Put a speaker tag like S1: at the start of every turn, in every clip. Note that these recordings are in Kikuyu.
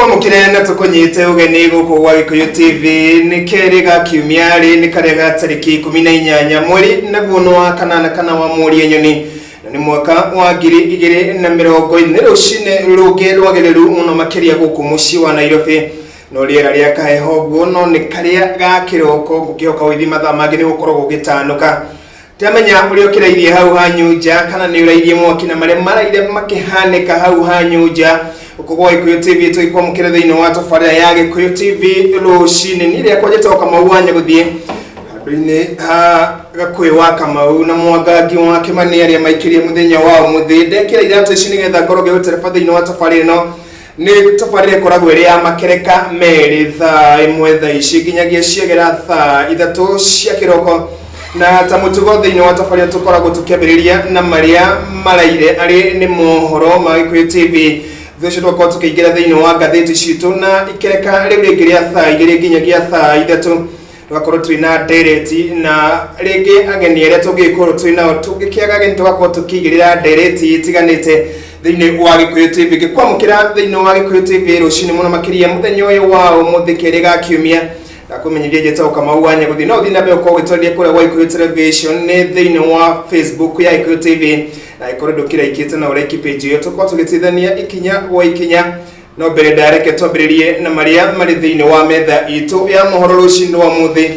S1: Tũkwamũkĩre na tũkũnyite ũgeni gũkũ gwa Gĩkũyũ TV. Nĩ kerĩ ga kiumia rĩ nĩ karĩa ga tarĩki 18 mweri naguo nĩ wa kanana kana wa mweri nyoni na nĩ mwaka wa 2020. Rũcinĩ rũngĩ rwagĩrĩru mũno makĩria gũkũ mũciĩ wa Nairobi, no rĩera rĩa kaheho ũguo, no nĩ karĩa ga kĩroko. Ngũkĩhoka ũithi mathaa mangĩ nĩ gũkorwo gũgĩtanũka. Ndamenya ũrĩa ũkĩrairie hau hanyu nja kana nĩ ũrairie mwaki na marĩa maraire makĩhanĩka hau hanyu nja. Gũkũ gwa Gĩkũyũ TV tũgĩkwamũkĩra thĩinĩ wa tabarĩra ya Gĩkũyũ TV rũcinĩ. Niĩ rĩakwa njĩtagwo Kamau wa Nyagũthiĩ, handũ-inĩ ha Gakũyũ wa Kamau na Mwangangi wa Kĩmani arĩa maikĩrie mũthenya wa ũmũthĩ. Ndekĩra iratũ ici nĩgetha ngorwo ngĩgũtereba thĩinĩ wa tabarĩra ĩno. Nĩ tabarĩra ĩkoragwo ĩrĩ ya makereka merĩ, thaa 1 thaa ici nginyagia ciagera thaa 3 cia kĩroko, na ta mũtugo thĩinĩ wa tabarĩra tũkoragwo tũkĩambĩrĩria na marĩa maraire arĩ nĩ mohoro ma Gĩkũyũ TV. Thutha ũcio tũgakorwo tũkĩingĩra thĩinĩ wa ngathĩti citũ, na ikereka rĩu rĩngĩ rĩa thaa 2 nginyagia thaa 3 tũgakorwo twĩna ndereti na rĩngĩ ageni arĩa tũngĩkorwo twĩ nao. Tũngĩkĩaga ageni, tũgakorwo tũkĩigĩrĩra ndereti itiganĩte thĩinĩ wa Gĩkũyũ TV. Ngĩkwamũkĩra thĩinĩ wa Gĩkũyũ TV rũcinĩ mũno makĩria mũthenya ũyũ wa ũmũthĩ, kerĩ ga kiumia, ndakũmenyithia njĩtagwo Kamau wa Nyagũthi. No ũthiĩ na mbere gũkorwo ũgĩtwarithia kũrĩa gwa Gĩkũyũ Television nĩ thĩinĩ wa Facebook ya Gĩkũyũ TV, na ĩkorwo ndũkĩraikĩte na ũraiki page ĩyo, tũkorwo tũgĩteithania ikinya gwa ikinya. No mbere ndareke twambĩrĩrie na marĩa marĩ thĩinĩ wa metha itũ ya mohoro rũcinĩ rwa mũthĩ,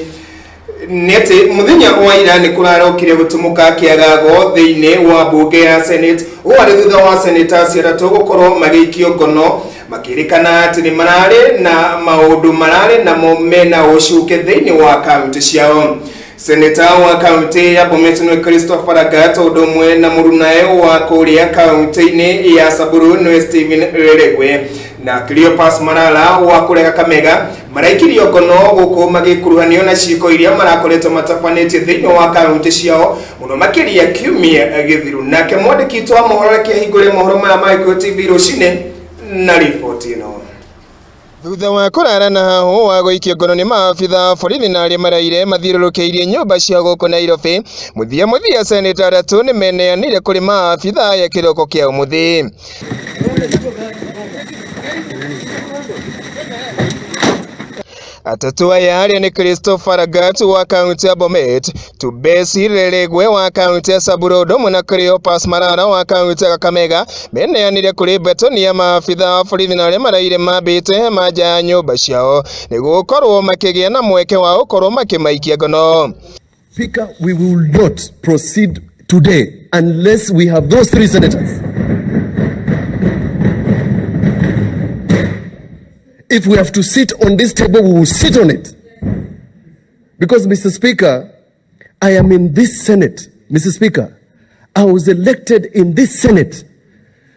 S1: nĩ atĩ mũthenya wa ira nĩ kũrarokire gũtumũka kĩagago thĩinĩ wa mbunge ya Senate. Ũũ arĩ thutha wa senators atatũ gũkorwo magĩikio ngono, makĩrĩkana atĩ nĩ mararĩ na maũndũ mararĩ namo mena ũcuke thĩinĩ wa kaunti ciao. Seneta wa kaunti ya Bomet nĩwe Christopher Lagat, ũndũ ũmwe na mũrunae wa kũrĩa kaunti-inĩ ya Samburu nĩwe Stephen Lelegwe, na Cleopas Malala wa kũrĩa Kakamega, maraikirio ngono gũkũ magĩkuruhanio na ciĩko iria marakoretwo matabanĩtie thĩinĩ wa kaunti ciao mũno makĩria kiumia gĩthiru. Nake mwandĩki witũ wa mohoro, reke ahingũre mohoro maya ma Gĩkũyũ TV rũcinĩ na riboti ĩno. Thutha wa kũrara na hahũ wa gũikio ngono nĩ maabitha a borithi na arĩa maraire mathiũrũrũkĩirie nyũmba cia gũkũ Nairobi, mũthia mũthia seneta atatũ nĩ meneanire kũrĩ maabitha aya kĩroko kĩa ũmũthĩ. Atatũ aya arĩa nĩ Christopher Lagat wa kaunti ya Bomet, Tubesi Lelegwe wa kaunti ya Samburu ũndũ ũmwe na Cleopas Malala wa kaunti ya Kakamega, meneanire kũrĩ mbatoni ya maabitha a borithi na arĩa maraire mambĩte hema nja ya nyũmba ciao nĩgũkorwo makĩgĩa na mweke wa gũkorwo makĩmaikia ngono.
S2: Speaker, we will not proceed today unless we have those three senators. If we have to sit on this table, we will sit on it. Because, Mr. Speaker, I am in this Senate. Mr. Speaker, I was elected in this Senate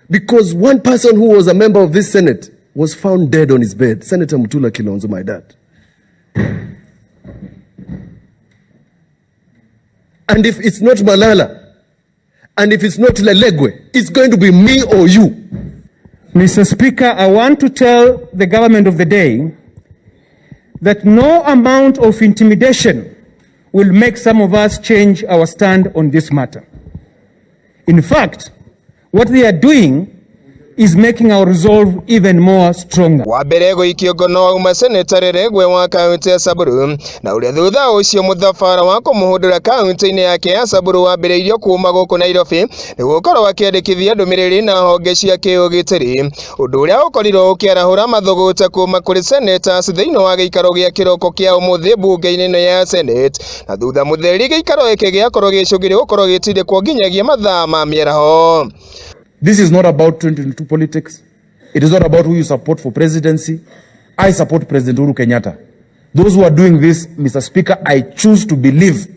S2: because one person who was a member of this Senate was found dead on his bed. Senator Mutula Kilonzo, my dad. And if it's not Malala, and if it's not Lelegwe, it's going to be me or you.
S3: Mr. Speaker, I want to tell the government of the day that no amount of intimidation will make some of us change our stand on this matter. In fact, what they are doing is making our resolve even more stronger.
S1: Wa mbere gũikio ngono auma seneta Lelegwe wa kaunti ya Samburu, na ũrĩa thutha ũcio mũthabara wa kũmũhũndũra kaunti-inĩ yake ya Samburu wambĩrĩirio kuma gũkũ Nairobi nĩ gũkorwo akĩandĩkithia ndũmĩrĩri na honge cia kĩũgitĩri, ũndũ ũrĩa ũkorirwo ũkĩarahũra mathũgũta kuma kũrĩ senators thĩinĩ wa gĩikaro gĩa kĩroko kĩa ũmũthĩ mbunge-inĩ ĩno ya Senate. Na thutha mũtheri gĩikaro gĩkĩ gĩakorwo gĩcũngĩrĩrio gũkorwo gĩtindĩkwo nginyagia mathaa ma mĩaraho.
S4: This is not about 2022 politics. It is not about who you support for presidency. I support President Uhuru Kenyatta. Those who are doing this, Mr. Speaker, I choose to believe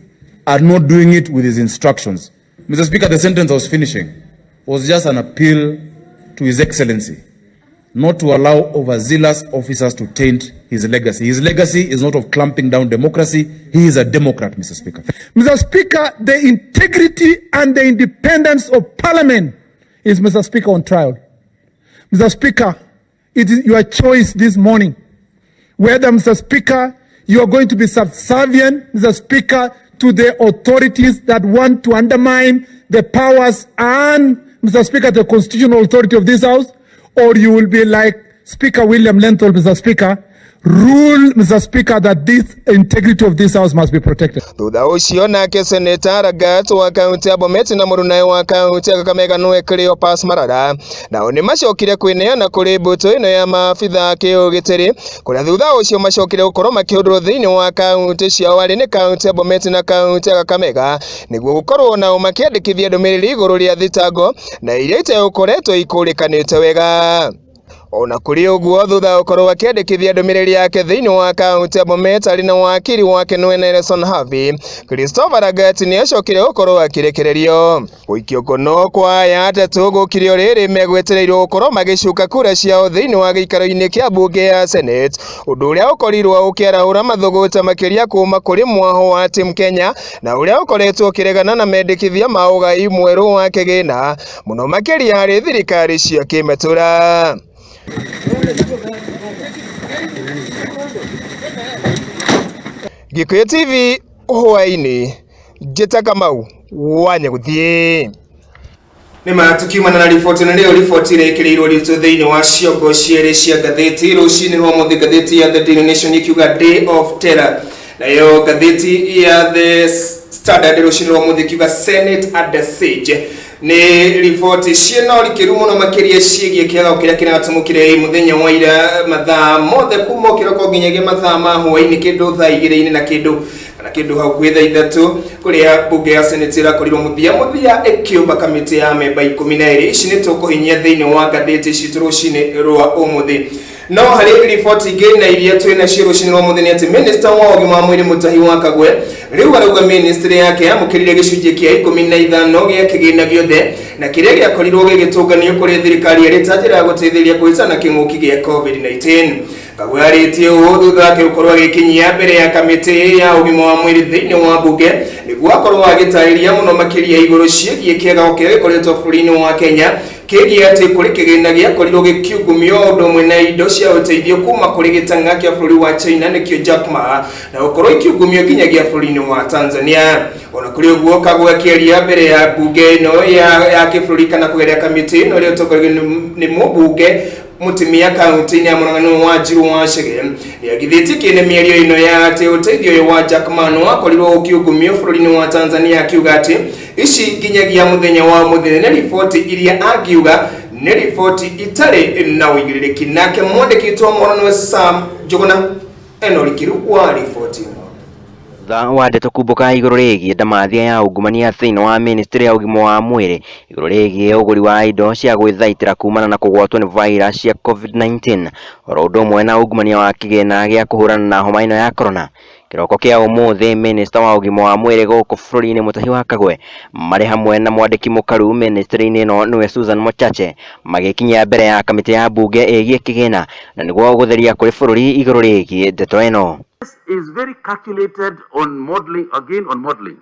S4: are not doing it with his instructions. Mr. Speaker, the sentence I was finishing was just an appeal to His Excellency not to allow overzealous officers to taint his legacy. His legacy is not of clamping down democracy. He is a Democrat, Mr. Speaker.
S5: Mr. Speaker, the integrity and the independence of Parliament is, Mr. Speaker, on trial. Mr. Speaker, it is your choice this morning whether, Mr. Speaker, you are going to be subservient, Mr. Speaker, to the authorities that want to undermine the powers and, Mr. Speaker, the constitutional authority of this House, or you will be like Speaker William Lenthal, Mr. Speaker, rule, Mr. Speaker, that this integrity of this house must be protected.
S1: Thutha ũcio nake Seneta Lagat wa kaunti ya Bomet na mũrunawe wa kaunti ya Kakamega nĩwe Cleopas Marara nao nĩmacokire kwĩneana kũrĩ mbũtũ ĩno ya maabitha a kĩũgitĩri kũrĩa thutha ũcio macokire gũkorwo makĩhũndũrwo thĩinĩ wa kaunti ciao arĩ nĩ kaunti ya Bomet na kaunti ya Kakamega nĩguo gũkorwo nao makĩandĩkithia ndũmĩrĩri igũrũ rĩa thitango na iria itegũkoretwo ikũrĩkanĩte wega. Ona kũrĩ ũguo thutha gũkorwo akĩandĩkithia ndũmĩrĩri yake thĩinĩ wa kaunti ya Bomet arĩ na wakiri wake nĩwe Nelson Havi, Christopher Lagat nĩacokire gũkorwo akĩrekererio. Gũikio ngono kwa aya atatũ gũkire o rĩrĩ megwetereirwo gũkorwo magĩcuka kura ciao thĩinĩ wa gĩikaro-inĩ kĩa mbunge ya Senate, ũndũ ũrĩa ũkorirwo ũkĩarahũra mathũgũta makĩria kuma kũrĩ mwaho wa Team Kenya na ũrĩa ũkoretwo ũkĩregana na mendekithia ma ũgai mwerũ wa kĩgĩna mũno makĩria harĩ thirikari cia kĩmatũra. Gikuyu TV hwaini njĩta Kamau wa Nyagũthiĩ. Nĩ tukiumana na riboti na rĩo riboti ĩrekĩrĩirwo ritũ thĩinĩ wa ciongo cierĩ cia ngathĩti rũcinĩ rwa ũmũthĩ. Ngathĩti ya The Daily Nation ikiuga Day of Terror, nayo ngathĩti ya The Standard rũcinĩ rwa ũmũthĩ ikiuga Senate under siege. Nĩ riboti ciĩna ũrikĩru mũno makĩria ciĩgiĩ kĩharo kĩrĩa kĩratumũkire mũthenya wa ira mathaa mothe kuma kĩroko nginyagia mathaa ma hwaĩ-inĩ kĩndũ thaa igĩrĩ-inĩ na kĩndũ kana kĩndũ hakuhĩ thaa ithatũ kũrĩa mbunge ya Senate ĩrakorirwo mũthia mũthia ĩkĩũmba kamĩtĩ ya memba 12. Ici nĩ tũkũhinyia thĩinĩ wa ngathĩti citũ rũcinĩ rwa ũmũthĩ. No harĩ riboti ingĩ na iria twĩ nacio rũcinĩ rwa ũmũthĩ nĩ atĩ minister wa ũgima wa mwĩrĩ Mutahi wa Kagwe rĩu arauga ministry yake yamũkĩrire gĩcunjĩ kĩa 15 gĩa kĩgĩna gĩothe na kĩrĩa gĩakorirwo gĩgĩtũnganio kũrĩ thirikari ĩrĩ ta njĩra ya gũteithĩrĩria kũhĩtana kĩng'ũki gĩa COVID-19. Kagwe arĩtie ũũ thutha wake gũkorwo agĩkinyia mbere ya kamĩtĩ ya ũgima wa mwĩrĩ thĩinĩ wa mbunge nĩguo akorwo agĩtarĩria mũno makĩria igũrũ ciĩgiĩ kĩagago kĩrĩa gĩkoretwo bũrũri-inĩ wa Kenya kĩgiĩ atĩ kũrĩ kĩgĩna gĩakorirwo gĩkiungumio ũndũ ũmwe na indo cia ũteithio kuma kũrĩ gĩtang'a kĩa bũrũri wa China nĩkĩo Jack Ma na gũkorwo ikiungumio nginyagia bũrũri-inĩ wa Tanzania. Ona kũrĩ ũguo Kagwe akĩaria mbere ya mbunge ĩno ya kĩbũrũri kana kũgerera kamĩtĩ ĩno ĩrĩa ĩtongoragio nĩ mũmbunge mũtumia kaunti-inĩ ya Murang'a nĩwe Wanjiru wa Chege nĩagithĩtie kĩene mĩario ĩno ya atĩ ũteithio ũyũ wa Jack Ma nĩwakorirwo ũkĩungumio bũrũri-inĩ wa Tanzania akiuga atĩ ici nginyagia mũthenya wa ũmũthĩ nĩ riboti iria angiuga nĩ riboti itarĩ na ũigĩrĩrĩki. Nake mwandĩki wa mohoro nĩwe Sam Njuguna ena ũrikĩru wa riboti ĩno.
S6: Thutha wa ndeto kumbũka igũrũ rĩgiĩ ndamathia ya ungumania thĩinĩ wa ministry ya ũgima wa mwĩrĩ igũrũ rĩgiĩ ũgũri wa indo cia gwĩthaitĩra kumana na kũgwatwo nĩ virus ya COVID-19 oro ũndũ ũmwe na ungumania wa kĩgĩna gĩa kũhũrana na homa ĩno ya corona. Kĩroko kĩa ũmũthĩ minister wa ũgima wa mwĩrĩ gũkũ bũrũri-inĩ Mutahi wa Kagwe marĩ hamwe na mwandĩki mũkaru ministry-inĩ ĩno nĩwe Susan Mochache magĩkinyia mbere ya kamĩtĩ ya mbunge ĩgiĩ kĩgĩna na nĩguo gũtheria kũrĩ bũrũri igũrũ rĩgiĩ ndeto ĩno.
S7: Is very calculated on modeling, again on modeling.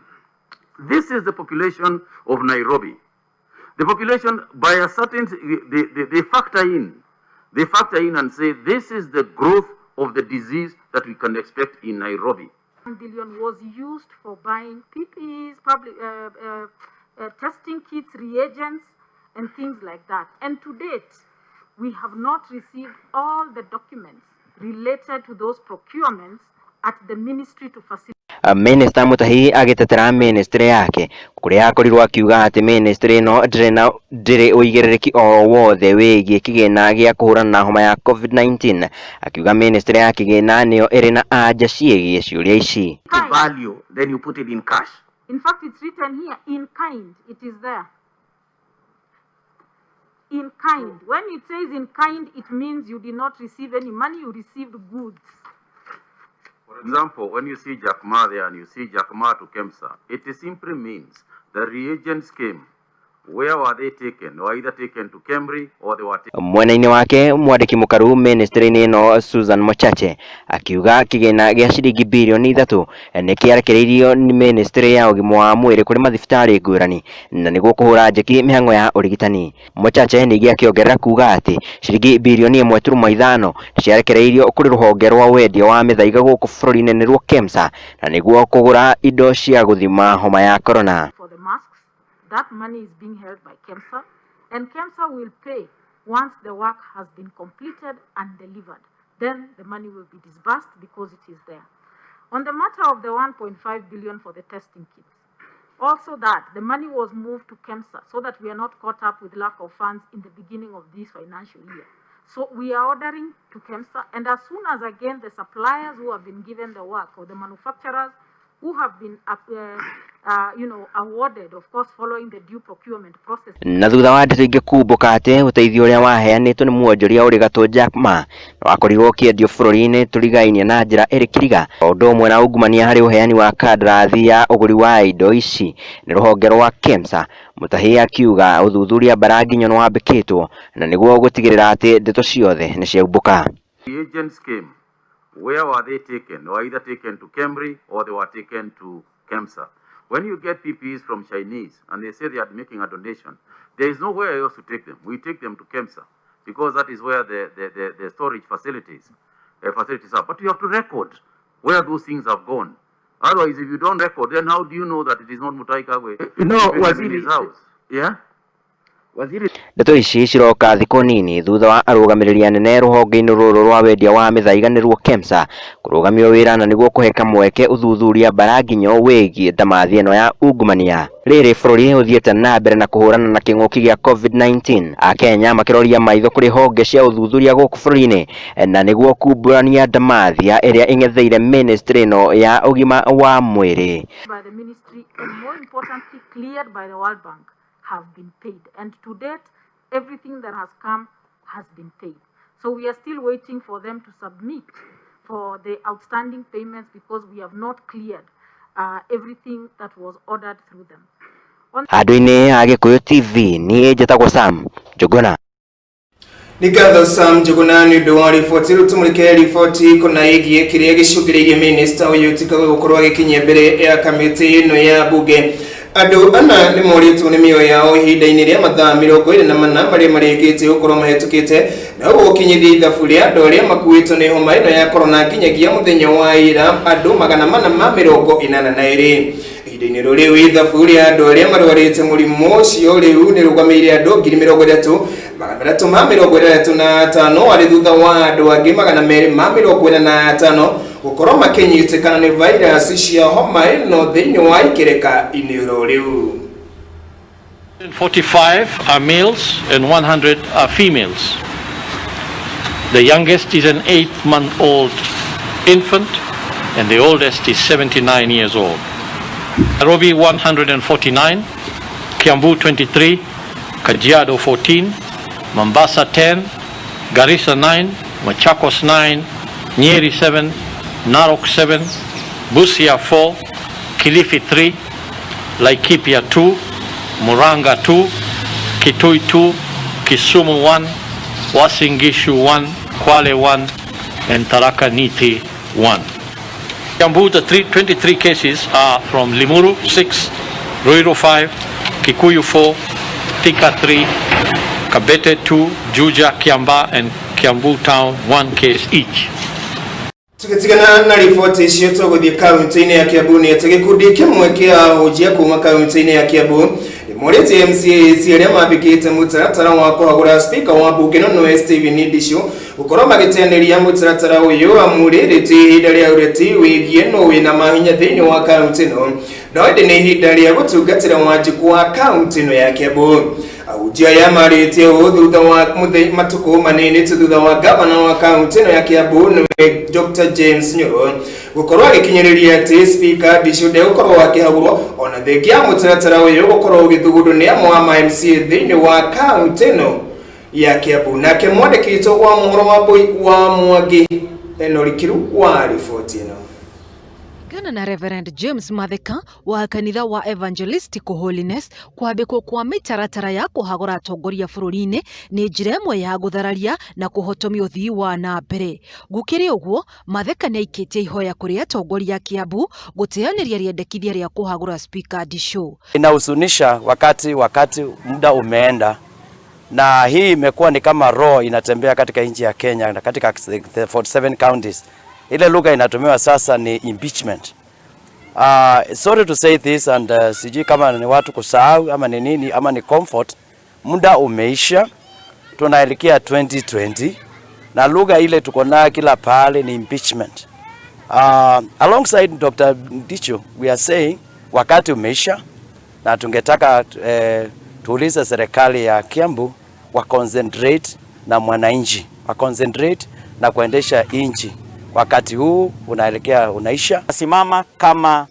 S7: This is the population of Nairobi. The population, by a certain, they factor in. They factor in and say this is the growth of the disease that we can expect in Nairobi.
S8: 1 billion was used for buying PPEs, public testing kits, reagents, and things like that. And to date, we have not received all the documents related to those procurements at the ministry to facilitate.
S6: Minister Mutahi agĩtetera ministry yake kũrĩa akorirwo akiuga atĩ ministry ĩno ndĩrĩ ũigĩrĩrĩki o wothe wĩgiĩ kĩgĩna gĩa kũhũrana na homa ya COVID-19, akiuga ministry ya kĩgĩna nĩyo ĩrĩ na anja ciĩgiĩ ciũria ici.
S7: Value, then you put it in cash.
S8: In fact, it's written here, in kind, it is there. In kind. When it says in kind, it means you did not receive any money, you received goods.
S7: For example, when you see Jack Ma there and you see Jack Ma to KEMSA, it simply means the reagents came. Where were they taken? They were either taken to Kemri or they were taken.
S6: Mwena-inĩ wake mwandĩki mũkaru ministry-inĩ ĩno Susan Mochache akiuga kĩgĩna gĩa ciringi birioni 3 nĩ kĩarekereirio nĩ ministry ya ũgima wa mwĩrĩ kũrĩ mathibitarĩ ngũrani na nĩguo kũhũra njeki mĩhang'o ya ũrigitani. Mochache ningĩ akĩongerera kuga atĩ ciringi birioni 1.5 ciarekereirio kũrĩ rũhonge rwa wendia wa mĩthaiga gũkũ bũrũri-inĩ nĩruo KEMSA na nĩguo kũgũra indo cia gũthima homa ya corona.
S8: For the masks, that money is being held by KEMSA, and KEMSA will pay Once the work has been completed and delivered, then the money will be disbursed because it is there. On the matter of the 1.5 billion for the testing kits, also that the money was moved to KEMSA so that we are not caught up with lack of funds in the beginning of this financial year. So we are ordering to KEMSA, and as soon as again the suppliers who have been given the work or the manufacturers who have been awarded, of course, following the due procurement process.
S6: Na thutha wa ndeto ingĩ kumbũka atĩ ũteithio ũrĩa waheanĩtwo nĩ mwonjoria ũrĩ gatũ Jack Ma wakorirwo ũkĩendio bũrũri-inĩ tũrigainie na njĩra ĩrĩ kiriga, o ũndũ ũmwe na ungumania harĩ ũheani wa kandarathi ya ũgũri wa indo ici nĩ rũhonge rwa KEMSA. Mutahi akiuga ũthuthuria Mbaranginyo nĩ wambĩkĩtwo na nĩguo gũtigĩrĩra atĩ ndeto ciothe nĩ ciaumbũka.
S7: The agents came. Where were they taken? They were either taken to Kemri or they were taken to KEMSA. When you get PPEs from Chinese and they say they are making a donation, there is nowhere else to take them. We take them to KEMSA because that is where the storage facilities are. But you have to record where those things have gone. Otherwise, if you don't record, then how do you know that it is not Mutahi Kagwe?
S9: No,
S7: keeping them in
S9: Waziri,
S7: his house? Yeah?
S9: Waziri,
S6: Ndeto ici ciroka thikũ nini thutha wa arũgamĩrĩri anene rũhonge-inĩ rũrũ rwa wendia wa mĩthaiga nĩruo KEMSA kũrũgamio wĩra na nĩguo kũhe kamweke ũthuthuria Mbaranginyo wĩgiĩ ndamathi ĩno ya ungumania. Rĩrĩ bũrũri ũthiĩte na mbere na kũhũrana na kĩng'ũki gĩa COVID-19, Akenya makĩroria maitho kũrĩ honge cia ũthuthuria gũkũ bũrũri-inĩ na nĩguo kumbũrania ndamathia ĩrĩa ĩng'etheire ministry ĩno ya ũgima wa mwĩrĩ.
S8: By the ministry and more importantly cleared by the World Bank have been paid, and to date everything that has come has been paid. So we are still waiting for them to submit for the outstanding payments because we have not cleared everything that was ordered through them.
S6: Handũ-inĩ ha Gĩkũyũ TV niĩ njĩtagwo Sam Njũgũna.
S1: Nĩ ngatho Sam Njũgũna nĩ ũndũ wa riboti. Rĩu tũmũrĩke riboti kũna ĩgiĩ kĩrĩa gĩcũngĩrĩirie minista ũyũ Kagwe gũkorwo agĩkinyia mbere ya kamĩtĩ ĩno ya bunge. Andũ ana nĩ morĩtwo nĩ mĩoyo yao ihinda-inĩ rĩa mathaa 24 marĩa marĩkĩtie gũkorwo mahĩtũkĩte, na ũguo gũkinyithia ithabu rĩa andũ arĩa makuĩtwo nĩ homa ĩno ya korona nginyagia mũthenya wa ira andũ 482. Ihinda-inĩ rĩu rĩu ithabu rĩa andũ arĩa marwarĩte mũrimũ ũcio rĩu nĩ rũgamĩire andũ 30,365 arĩ thutha wa andũ angĩ 245 gũkorwo makĩnyitĩkana nĩ virus cia homa ĩno thĩinĩ wa ikereka-inĩ oro rĩu.
S10: 45 are males and 100 are females. The youngest is an 8-month-old infant and the oldest is 79 years old. Nairobi 149, Kiambu 23, Kajiado 14, Mombasa 10, Garissa 9, Machakos 9, Nyeri 7, Narok 7, Busia 4, Kilifi 3, Laikipia 2, Muranga 2, Kitui 2, Kisumu 1, Uasin Gishu 1, Kwale 1, and Tharaka Nithi 1. Kiambu, the 23 cases are from Limuru 6, Ruiru 5, Kikuyu 4, Thika 3, Kabete 2, Juja, Kiambaa, and Kiambu Town 1 case each.
S1: Tukitigana na riboti icio tũgũthiĩ kaunti-inĩ ya Kiambu nĩ atĩ gĩkundi kĩmwe kĩa ahunjia kuma kaunti-inĩ ya Kiambu nĩmorĩtie MCAs arĩa mambĩkĩte mũtaratara wa kũhagũra spika wa mbunge no nĩwe Stephen Ndishu gũkorwo magĩteanĩria mũtaratara ũyũ amu rĩrĩ ti ihinda rĩa ũreti wĩgiĩ nũ wĩna mahinya thĩinĩ wa kaunti ĩno, no ĩndĩ nĩ ihinda rĩa gũtungatĩra wanjikũ wa kaunti ĩno ya Kiambu. Ahunjia aya marĩtie ũũ thutha wa matukũ manini tu thutha wa gavana wa kaunti ĩno ya Kiambu nĩwe Dr. James Nyoro gũkorwo agĩkinyĩrĩria atĩ spika Ndishu ndegũkorwo akĩhagũrwo ona thengia ya mũtaratara ũyũ gũkorwo ũgĩthugundwo nĩ amwe a ma MCA thĩinĩ wa kaunti ĩno ya Kiambu. Nake mwandĩki witũ wa mohoro wa Mbui wa Mwangi Enorikiru wa riboti ĩno.
S11: Kulingana na Reverend James Matheka wa kanitha wa Evangelistical Holiness, kwambĩkwo kwa mĩtaratara ya kũhagũra atongoria bũrũri-inĩ nĩ njĩra ĩmwe ya gũthararia na kũhotomia ũthii wa na mbere. Gũkĩrĩ ũguo, Matheka nĩaikĩtie ihoya kũrĩ atongoria a Kiambu gũteanĩria rĩendekithia rĩa kũhagũra Spika Ndishu.
S12: Inahuzunisha wakati muda umeenda, na hii imekuwa ni kama roho inatembea katika nchi ya Kenya na katika the 47 counties. Ile lugha inatumiwa sasa ni impeachment. Sorry to say this and sijui kama ni watu kusahau ama ni nini ama ni comfort. Muda umeisha. Tunaelekea 2020 na lugha ile tuko nayo kila pahali ni impeachment. Alongside Dr. Ndichu, we are saying wakati umeisha, na tungetaka tuulize serikali ya Kiambu wa concentrate na mwananchi, wa concentrate na kuendesha nchi. Wakati huu unaelekea unaisha.
S9: Simama kama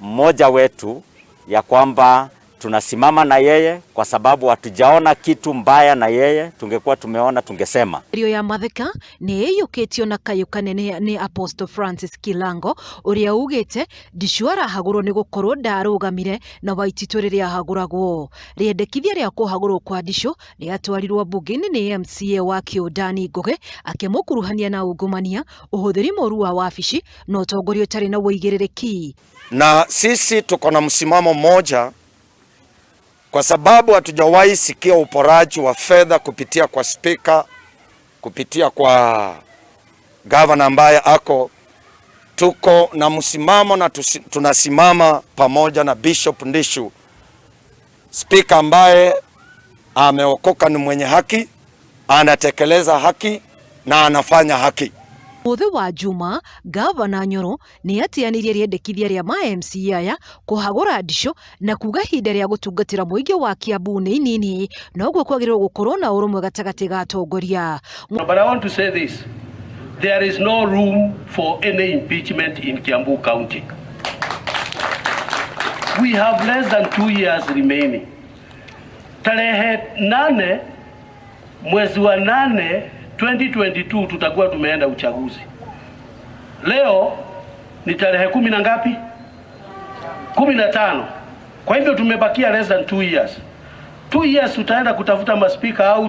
S9: mmoja wetu ya kwamba tunasimama na yeye kwa sababu hatujaona kitu mbaya na yeye, tungekuwa tumeona tungesema.
S11: Rio ya Matheka nĩ ĩiyũkĩtio na kayũ kanene nĩ Apostle Francis Kilango ũrĩa ugĩte Ndichu arahagũrwo nĩ gũkorwo ndarũgamire na Waititu rĩrĩa ahagũragwo. Rĩendekithia rĩa kũhagũrwo kwa Ndichu rĩatwarirwo mbunge-inĩ nĩ MCA wa Kĩũndani Ngũgĩ akĩmũkuruhania na ungumania, ũhũthĩri mũru wa wabici na ũtongoria ũtarĩ na ũigĩrĩrĩki.
S13: Na sisi tuko na msimamo mmoja kwa sababu hatujawahi sikia uporaji wa fedha kupitia kwa spika, kupitia kwa gavana ambaye ako. Tuko na msimamo na tunasimama pamoja na Bishop Ndichu, spika ambaye ameokoka, ni mwenye haki, anatekeleza haki na anafanya haki.
S11: Mũthĩ wa Juma, Gavana Nyoro nĩ atianirie rĩendekithia rĩa ma MCA aya kũhagũra Ndichu na kuga ihinda rĩa gũtungatĩra mũingĩ wa Kiambu nĩ inini noguo kwagĩrĩirwo gũkorwo na ũrũmwe gatagatĩ ga atongoria.
S14: But I want to say this. There is no room for any impeachment in Kiambu County. We have less than 2 years remaining. Tarehe 8 mwezi wa 8 2022 tutakuwa tumeenda uchaguzi. Leo ni tarehe 10 na ngapi? 15. Kwa hivyo tumebakia less than 2 years. 2 years tutaenda kutafuta maspika au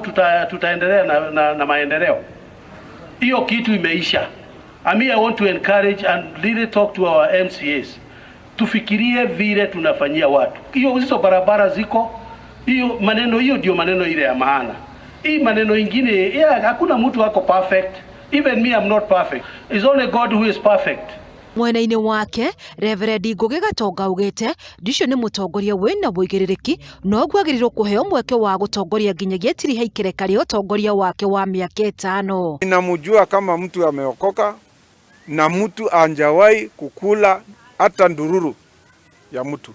S14: tutaendelea na maendeleo. Hiyo kitu imeisha. I want to encourage and really talk to our MCAs. Tufikirie vile tunafanyia watu. Hiyo hizo barabara ziko, hiyo maneno, hiyo ndio maneno ile ya maana. Hii maneno ingine, yeah, hakuna mtu ako perfect. Even me, I'm not perfect. It's only God who is perfect.
S11: Mwena-inĩ wake Reverend Ngũgĩ Gatonga augĩte Ndichu nĩ mũtongoria wĩna ũigĩrĩrĩki noguo agĩrĩirwo kũheo mweke wa gũtongoria nginyagia tiriha ikereka rĩa ũtongoria wake wa mĩaka 5.
S15: Ninamjua kama mtu ameokoka na mtu anjawai kukula hata ndururu ya mtu.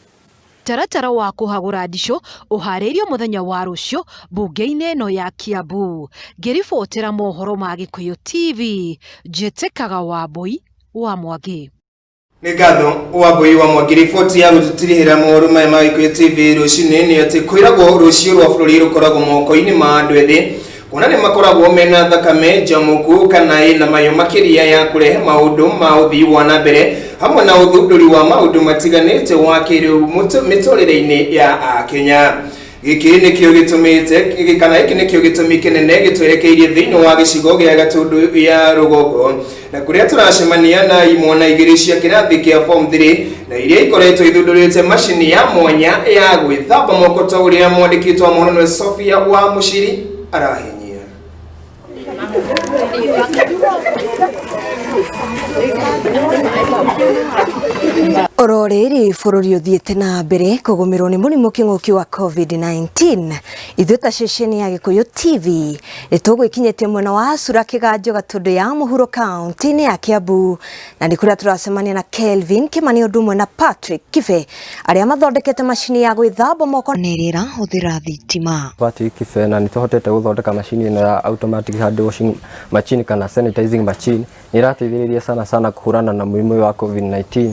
S11: Taratara wa kũhagũra Ndichu ũharĩirio mũthenya wa rũciũ mbunge-inĩ ĩno ya Kiambu. Ngĩribotera mohoro ma Gĩkũyũ TV, njĩtĩkaga Wambui wa Mwangi.
S1: Nĩ ngatho Wambui wa Mwangi. Riboti ya gũtũtirihĩra mohoro maya ma Gĩkũyũ TV rũcinĩ nĩ atĩ kwĩragwo rũciũ rwa bũrũri rũkoragwo moko-inĩ ma andũ ethĩ kuona nĩ makoragwo mena thakame njamuku kana ĩna mayũ makĩria ya kũrehe maũndũ ma ũthii wa na mbere hamwe na ũthundũri wa maũndũ matiganĩte wa kĩrĩu mĩtũrĩre-inĩ ya Akenya. Gĩkĩ nĩkĩo gĩtũmĩte kana gĩkĩ nĩkĩo gĩtũmi kĩnene gĩtwerekeirie thĩinĩ wa gĩcigo gĩa Gatũndũ ya rũgongo na kũrĩa tũracemania na imwana igĩrĩ cia kĩrathi kĩa form 3 na iria ikoretwo ithundũrĩte macini ya mwanya ya gwĩthamba moko ta ũrĩa mwandĩkĩtwo wa mohoro Sophia wa Mũciri arahinyia.
S16: Oro rĩrĩ bũrũri ũthiĩte na mbere kũgũmĩrwo nĩ mũrimũ kĩng'ũki wa COVID-19 ithuĩ ta ceceni ya Gĩkũyũ TV nĩtũgwĩkinyĩtie mwena wa Asura Kĩganjo Gatũndũ ya mũhuro kaunti-inĩ ya Kiambu na nĩ kũrĩa tũracemania na Kelvin Kimani ũndũ ũmwe na Patrick Kibe arĩa mathondekete macini ya gwĩthamba moko na ĩrĩa ĩrahũthĩra thitima.
S17: Patrick Kibe na nĩtũhotete gũthondeka macini ĩno ya automatic hand washing machine kana sanitizing machine nĩ ĩrateithĩrĩria sana sana kũhũrana na mũrimũ wa COVID-19.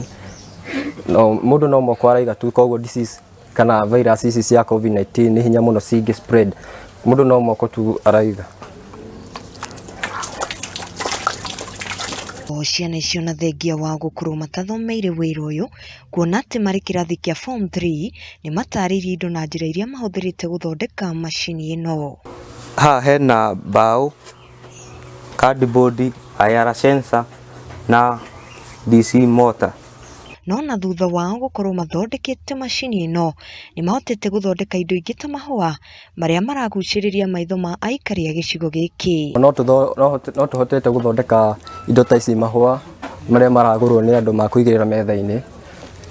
S17: No mundu no moko araiga tu koguo disease kana virus ici cia COVID-19 ni hinya muno cingi spread mundu no moko tu araiga.
S16: O ciana icio na thengia wa gũkorwo matathomeire wĩra ũyũ kuona atĩ marĩ kĩrathi kĩa form 3 nĩ matarĩirie indo na njĩra iria mahũthĩrĩte gũthondeka macini ĩno.
S18: Haha hena mbaũ, cardboard, IR sensor na DC motor.
S16: No na thutha wao gũkorwo mathondekete macini ĩno nĩ mahotete gũthondeka indo ingĩ ta mahũa marĩa maragucĩrĩria maitho ma aikari a gĩcigo gĩkĩ.
S17: No tũhotete gũthondeka indo ta ici mahũa marĩa maragũrwo nĩ andũ ma kũigĩrĩra metha-inĩ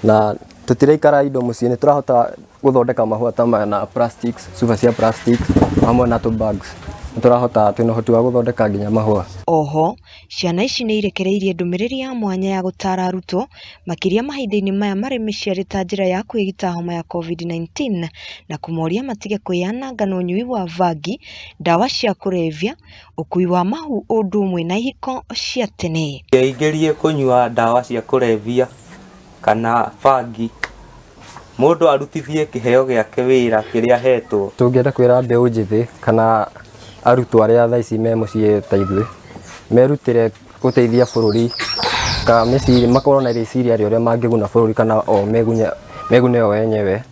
S17: na tũtiraikara indo mũciĩ nĩ tũrahota gũthondeka mahũa ta maya na plastics, cuba cia plastics hamwe na tũ bags. Nĩ tũrahota, twĩna ũhoti wa gũthondeka nginya mahũa.
S16: Oho ciana ici nĩ irekereirie ndũmĩrĩri ya mwanya ya gũtara arutwo makĩria mahinda-inĩ maya marĩ mĩciĩ arĩ ta njĩra ya kwĩgita homa ya COVID-19 na kũmoria matige kwĩyananga na ũnyui wa bangi, ndawa cia kũrebia, ũkui wa mahu ũndũ ũmwe na ihiko cia tene.
S18: Ndĩingĩrie kũnyua ndawa cia kũrebia kana bangi, mũndũ arutithie kĩheo gĩake wĩra kĩrĩa ahetwo.
S17: Tũngĩenda kwĩra mbeũ njĩthĩ kana arutwo arĩa thaa ici me mũciĩ ta ithuĩ merutĩre gũteithia bũrũri ka meciria, makorwo na rĩciria rĩa ũrĩa mangĩguna bũrũri kana o megune o enyewe,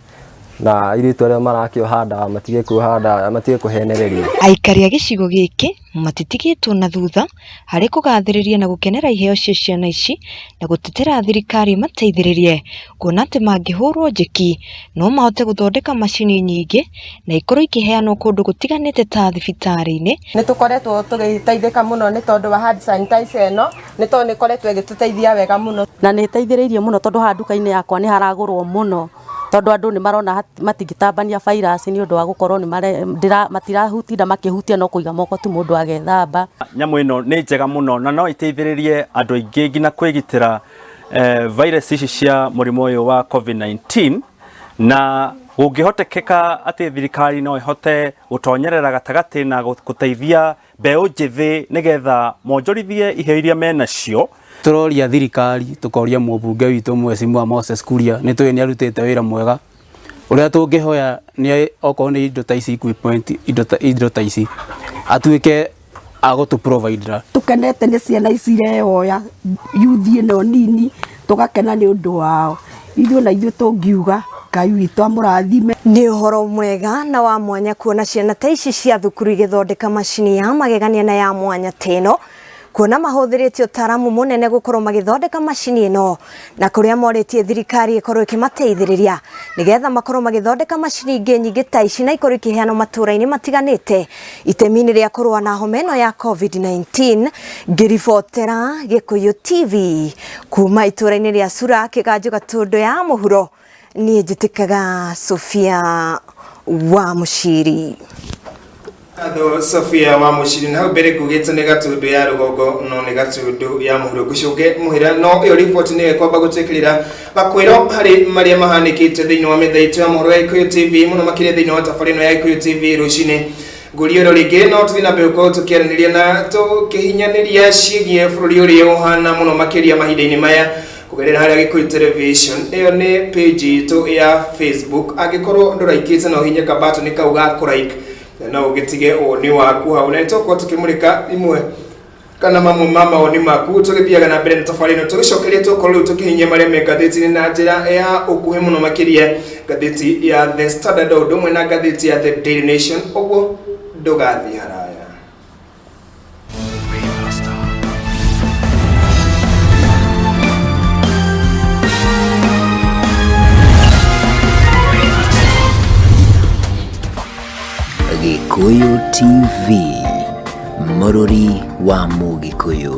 S17: na airĩtu arĩa marakĩoha nda matige kuoha nda, matige kũhenererio.
S16: Aikari a gĩcigo gĩkĩ matitigĩtwo na thutha harĩ kũgathĩrĩria na gũkenera iheo cia ciana ici na gũtetera thirikari ĩmateithĩrĩrie kuona atĩ mangĩhũrwo njeki no mahote gũthondeka macini nyingĩ na ikorwo ikĩheanwo kũndũ gũtiganĩte ta thibitarĩ-inĩ.
S19: Nĩ tũkoretwo tũgĩteithĩka mũno nĩ tondũ wa hand sanitizer ĩno, nĩ tondũ nĩ ĩkoretwo ĩgĩtũteithia wega mũno.
S20: Na nĩ ĩteithĩrĩirie mũno tondũ haha nduka-inĩ yakwa nĩ haragũrwo mũno, tondũ andũ nĩ marona matingĩtambania virus nĩ ũndũ wa gũkorwo nĩ matirahutinda makĩhutia, no kũiga moko tu mũndũ agethamba.
S21: Nyamũ ĩno nĩ njega mũno na no ĩteithĩrĩrie andũ aingĩ nginya kwĩgitĩra virus ici cia mũrimũ ũyũ wa COVID-19, na gũngĩhotekeka atĩ thirikari no ĩhote gũtonyerera gatagatĩ na gũteithia mbeũ njĩthĩ nĩgetha monjorithie iheo iria menacio.
S22: Tũroria thirikari, tũkoria mũmbunge witũ Mheshimiwa Moses Kuria, nĩ tũĩ nĩ arutĩte wĩra mwega. Ũrĩa tũngĩhoya nĩ okorwo nĩ indo ta ici equipment, indo ta ici atuĩke a gũtũ provide.
S23: Tũkenete nĩ ciana ici ireyoya yuthi ĩno nini, tũgakena nĩ ũndũ wao. Ithuĩ na ithuĩ tũngiuga Ngai witũ amũrathime.
S16: Nĩ ũhoro mwega na wa mwanya kuona ciana ta ici cia thukuru igĩthondeka macini ya magegania na ya mwanya ta ĩno, kuona mahũthĩrĩte ũtaaramu mũnene gũkorwo magĩthondeka macini ĩno, na kũrĩa morĩtie thirikari ĩkorwo ĩkĩmateithĩrĩria nĩgetha makorwo magĩthondeka macini ingĩ nyingĩ ta ici na ikorwo ikĩheanwo matũũra-inĩ matiganĩte itemi-inĩ rĩa kũrũa na homa ĩno ya COVID-19. Ngĩribotera Gĩkũyũ TV kuma itũũra-inĩ rĩa Sura, Kĩganjo, Gatũndũ ya mũhuro, niĩ njĩtĩkaga Sofia wa Mũciri.
S1: Atho Sofia wa Mũciri, na hau mbere ngugĩte nĩ Gatũndũ ya rũgongo no nĩ Gatũndũ ya mũhuro. Ngũcũnge mũhĩra no ĩyo riboti nĩyo ĩkwamba gũtwĩkĩrĩra gakwĩro harĩ marĩa mahanĩkĩte thĩinĩ wa metha itũ ya mohoro ya Gĩkũyũ TV, mũno makĩria thĩinĩ wa tabarĩra ĩno ya Gĩkũyũ TV rũcinĩ. Ngũrio ĩro rĩngĩ no tũthiĩ na mbere gũkorwo tũkĩaranĩria na tũkĩhinyanĩria ciĩgiĩ bũrũri ũrĩa ũhana mũno makĩria mahinda-inĩ maya kũgerera harĩa Gĩkũyũ Television. Ĩyo nĩ page itũ ya Facebook. Angĩkorwo ndũraikĩte no ũhihinye kabatoni kau ga kũraik no ũgĩtige woni waku hau, na nĩtũgũkorwo tũkĩmũrĩka imwe kana mamwe ma mawoni maku tũgĩthiaga na mbere na tabarĩra ĩno. Tũgĩcokeria tũkorwo rĩu tũkĩhinyia marĩa me ngathĩti-inĩ na njĩra ya ũkuhĩ mũno makĩria, ngathĩti ya The Standard o ũndũ ũmwe na ngathĩti ya The Daily Nation, ũguo ndũgathiĩ haraya.
S24: Gĩkũyũ TV, mũrũri wa Mũgĩkũyũ.